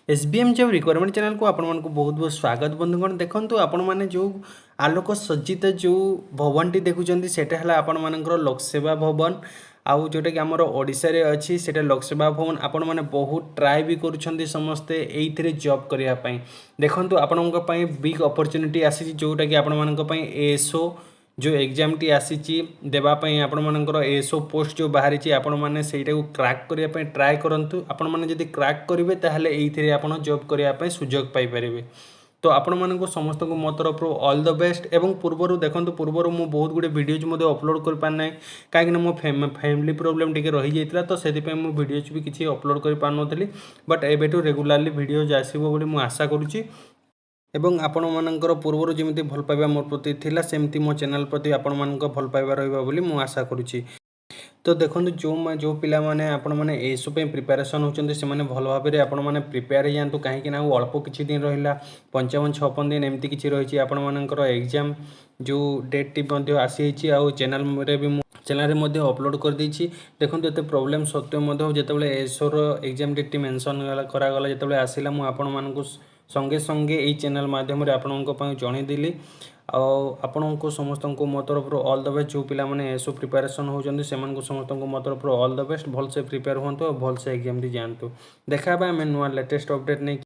S B M job requirement ଚ୍ୟାନେଲକୁ ଆପଣମାନଙ୍କୁ ବହୁତ ବହୁତ ସ୍ୱାଗତ। ବନ୍ଧୁଗଣ, ଦେଖନ୍ତୁ, ଆପଣମାନେ ଯେଉଁ ଆଲୋକ ସଜ୍ଜିତ ଯେଉଁ ଭବନଟି ଦେଖୁଛନ୍ତି, ସେଇଟା ହେଲା ଆପଣମାନଙ୍କର ଲୋକସେବା ଭବନ। ଆଉ ଯେଉଁଟାକି ଆମର ଓଡ଼ିଶାରେ ଅଛି, ସେଇଟା ଲୋକସେବା ଭବନ। ଆପଣମାନେ ବହୁତ ଟ୍ରାଏ ବି କରୁଛନ୍ତି ସମସ୍ତେ ଏଇଥିରେ ଜବ୍ କରିବା ପାଇଁ। ଦେଖନ୍ତୁ, ଆପଣଙ୍କ ପାଇଁ ବିଗ୍ ଅପରଚ୍ୟୁନିଟି ଆସିଛି, ଯେଉଁଟାକି ଆପଣମାନଙ୍କ ପାଇଁ ଏଏସ୍ଓ ଯେଉଁ ଏକ୍ଜାମଟି ଆସିଛି ଦେବା ପାଇଁ, ଆପଣମାନଙ୍କର ଏଏସ୍ଓ ପୋଷ୍ଟ ଯେଉଁ ବାହାରିଛି, ଆପଣମାନେ ସେଇଟାକୁ କ୍ରାକ୍ କରିବା ପାଇଁ ଟ୍ରାଏ କରନ୍ତୁ। ଆପଣମାନେ ଯଦି କ୍ରାକ୍ କରିବେ, ତାହେଲେ ଏଇଥିରେ ଆପଣ ଜବ୍ କରିବା ପାଇଁ ସୁଯୋଗ ପାଇପାରିବେ। ତ ଆପଣମାନଙ୍କୁ ସମସ୍ତଙ୍କୁ ମୋ ତରଫରୁ ଅଲ୍ the best. ଏବଂ ପୂର୍ବରୁ ଦେଖନ୍ତୁ, ପୂର୍ବରୁ ମୁଁ ବହୁତ ଗୁଡ଼ିଏ ଭିଡ଼ିଓଜ୍ ମଧ୍ୟ ଅପଲୋଡ଼ କରିପାରିନାହିଁ, କାହିଁକିନା ମୋ ଫ୍ୟାମିଲି ପ୍ରୋବ୍ଲେମ୍ ଟିକେ ରହିଯାଇଥିଲା। ତ ସେଥିପାଇଁ ମୁଁ ଭିଡ଼ିଓଜ୍ ବି କିଛି ଅପଲୋଡ଼ କରିପାରୁନଥିଲି। ବଟ୍ ଏବେଠୁ ରେଗୁଲାରଲି ଭିଡ଼ିଓଜ୍ ଆସିବ ବୋଲି ମୁଁ ଆଶା କରୁଛି। ଏବଂ ଆପଣମାନଙ୍କର ପୂର୍ବରୁ ଯେମିତି ଭଲ ପାଇବା ମୋ ପ୍ରତି ଥିଲା, ସେମିତି ମୋ ଚ୍ୟାନେଲ୍ ପ୍ରତି ଆପଣମାନଙ୍କ ଭଲ ପାଇବା ରହିବ ବୋଲି ମୁଁ ଆଶା କରୁଛି। ତ ଦେଖନ୍ତୁ, ଯେଉଁ ଯେଉଁ ପିଲାମାନେ ଆପଣମାନେ ଏସବୁ ପାଇଁ ପ୍ରିପାରେସନ୍ ହେଉଛନ୍ତି, ସେମାନେ ଭଲ ଭାବରେ ଆପଣମାନେ ପ୍ରିପେୟାର ହେଇଯାଆନ୍ତୁ, କାହିଁକିନା ଆଉ ଅଳ୍ପ କିଛି ଦିନ ରହିଲା। 55 56 ଦିନ ଏମିତି କିଛି ରହିଛି। ଆପଣମାନଙ୍କର ଏକ୍ଜାମ୍ ଯେଉଁ ଡେଟ୍ଟି ମଧ୍ୟ ଆସିଯାଇଛି ଆଉ ଚ୍ୟାନେଲ୍ରେ ବି ମୁଁ ଚ୍ୟାନେଲ୍ରେ ମଧ୍ୟ ଅପଲୋଡ଼ କରିଦେଇଛି। ଦେଖନ୍ତୁ, ଏତେ ପ୍ରୋବ୍ଲେମ୍ ସତ୍ତ୍ୱେ ମଧ୍ୟ ଯେତେବେଳେ ଏସ୍ଓର ଏକ୍ଜାମ୍ ଡେଟ୍ଟି ମେନସନ୍ କରାଗଲା, ଯେତେବେଳେ ଆସିଲା, ମୁଁ ଆପଣମାନଙ୍କୁ ସଙ୍ଗେ ସଙ୍ଗେ ଏଇ ଚ୍ୟାନେଲ୍ ମାଧ୍ୟମରେ ଆପଣଙ୍କ ପାଇଁ ଜଣେଇଦେଲି। ଆଉ ଆପଣଙ୍କୁ ସମସ୍ତଙ୍କୁ ମୋ ତରଫରୁ ଅଲ୍ the best. ଯେଉଁ ପିଲାମାନେ ଏସବୁ ପ୍ରିପାରେସନ୍ ହେଉଛନ୍ତି, ସେମାନଙ୍କୁ ସମସ୍ତଙ୍କୁ ମୋ ତରଫରୁ ଅଲ୍ the best. ଭଲସେ ପ୍ରିପେୟାର ହୁଅନ୍ତୁ ଆଉ ଭଲସେ ଏକ୍ଜାମ୍ ଦେଇ ଯାଆନ୍ତୁ। ଦେଖା ହେବା ଆମେ ନୂଆ ଲେଟେଷ୍ଟ ଅପଡ଼େଟ୍ ନେଇକି।